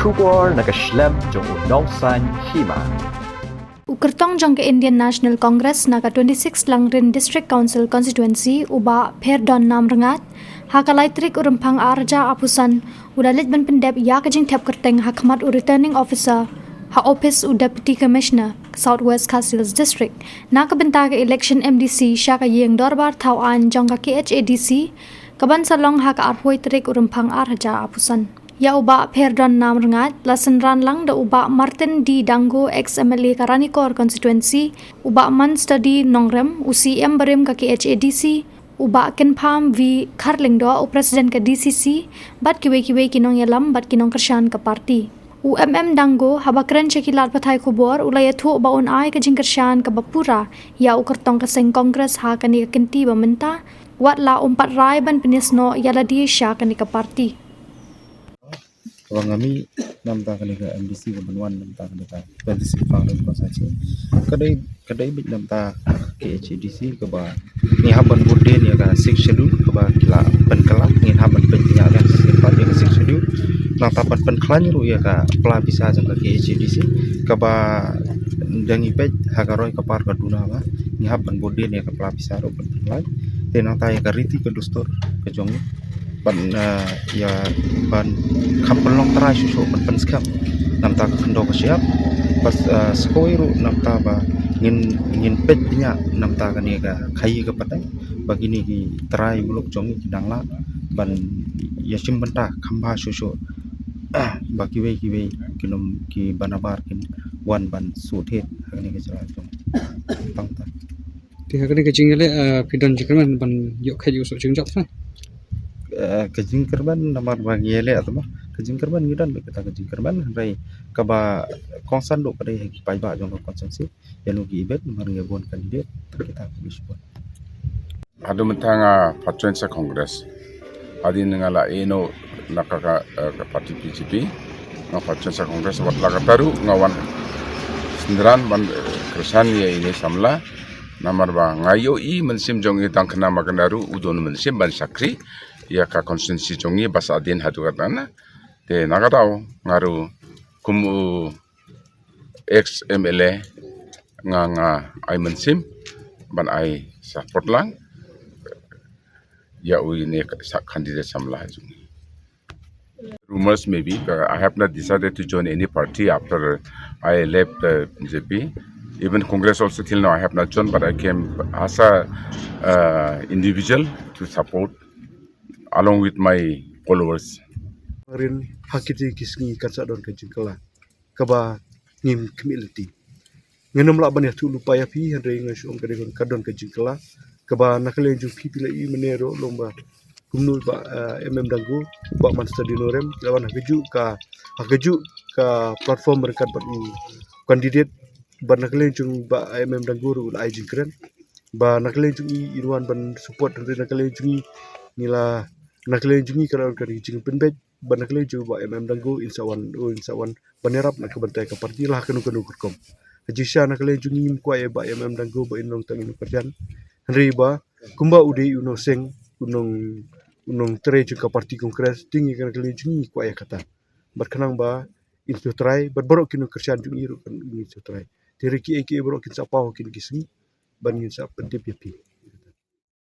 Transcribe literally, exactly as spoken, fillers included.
Khubor na ka shlem jong u nongsaiñ hima. U kyrtong jong ka Indian National Congress na ka twenty-six Langrin District Council Constituency, u Bah Pherdon Namrngad, ha ka lai tarik u Rymphang ar hajar arphew san, u la leit ban pyndep ïa ka jingthep kyrteng ha khmat u Returning Officer ha ophis u Deputy Commissioner South West Khasi Hills District na ka bynta ka election M D C sha ka ïing dorbar thaw aiñ jong ka K H A D C, ka ban sa long ha ka arphew tarik u Rymphang ar hajar arphew san. Ïa u Bah Pherdon Namrngad la synran lang da u Bah Martin D Dango, ex M L A ka Ranikor Constituency, u Bah Manstudy Nongrem, u C M barim ka K H A D C, u Bah Kynpham V Kharlyngdoh, u President ka D C C, bad kiwei kiwei ki nongïalam bad ki nongkyrshan ka party. U M M Dango, haba kren sha ki lad pathai khubor, u la ïathuh ba un ai ka jingkyrshan kaba pura ïa u kyrtong ka seng Congress ha kane ka kynti ba mynta, wat la um pat rai ban pynïasnoh ïa lade sha kane ka party. Kaba nga mih na bynta kane ka M D C ka ban wan na bynta kane ka twenty-six Langrin constituency. Ka dei, ka dei beit na bynta K H A D C kaba ngi hap ban bud dien ïa ka Sixth Schedule kaba ki la pynkylla, ngi hap ban pynkylla ïa ka Sixth Schedule. Nangta ban pynkhlaiñ ruh ïa ka pla pisa jong ka K H A D C kaba dang ngi peit ha ka roi ka par ka duna ba ngi hap ban bud dien ïa ka pla pisa ruh ban pynkhlaiñ. Te nangta ïa ka riti ka dustur ka jong ngi ban, eh, ïa ban kham pynlong trai shuh shuh ban pynskhem na bynta ka khyndew ka shyiap. Bad, eh, sa kawei ruh na bynta ba ngin, ngin peit bniah na bynta kane ka khaïi ka pateng ba kine ki trai muluk jong ngi ki dang lah ban ïashim bynta kham bha shuh shuh ba kiwei kiwei ki num ki ba nabar kin wan ban shu thied ha kane ka jylla jong ngi. Tang ta. Te ha kane ka jingïaleh, eh, phi don jingkyrmen ban ïoh kheit ïoh soh jingjop sa? Eh, ka jingkyrmen namar ba ngi ïaleh, tang ba ka jingkyrmen ngi don bad kata ka jingkyrmen, hynrei kaba kongsan duh ka dei ha ki paidbah jong ka constituency, ïa no ki ibit namar ngi bun candidate, kita ki bun. Haduh mynta nga patron sa Congress. Hadien nga la ïeh noh na ka, ka, eh, ka party B J P. Nga patron sa Congress, wat la katta ruh nga wan synran ban, eh, kyrshan ïa ine i samla. Namar ba nga ïohi mynsiem jong i tang kane ma kane ruh u don mynsiem ban shakri ïa ka constituency jong i ba sa hadien haduh katta na. Te na ka daw nga ruh kum u ex M L A nga, nga ai mynsiem ban ai support lang ïa u ine sa candidate samla jong i. Rumors maybe, but I have not decided to join any party after I left the B J P. Even Congress also till now I have not joined, but I came as a, uh, individual to support along with my followers. Rin ha kiti ki sngi kan sa don ka jingkylla kaba ngim khmih lynti. Ngam lah ban ïathuh lypa ïa phi, hynrei nga shu ong ka dei ka don ka jingkylla kaba na ka liang jong phi phi la ïohi mynne ruh long ba kumno ba, eh, M M Dangu, Bah Manstudy Nongrem, la wan ha kajuh ka, ha kajuh ka platform ryngkat bad u candidate, bad na ka liang jong Bah M M Dangu ruh la ai jingkren ba na ka liang jong i in wan ban support, hynrei na ka liang jong i ngi la, na ka liang jong i ka la wan ka jingpynbeit. Ba na ka liang jong Bah M M Dangu in sa wan, u in sa wan ban ïarap na ka bynta ka party la ha kano kano ka rukom. Ha jingshisha na ka liang jong ngi ngim kwah ïa Bah M M Dangu ba in long tang u nongkyrshan, hynrei ba kumba u dei u nongseng, u nong, u nongtrei jong ka party Congress, te ngi na ka liang jong ngi ngi kwah ïa kata. Bad khnang ba in sngewtrai bad baroh ki nongkyrshan jong ngi ruh kin sngewtrai. Te hynrei kiei kiei baroh kin sa paw ha kine ki sngi ban ngin sa pyntip ïa phi.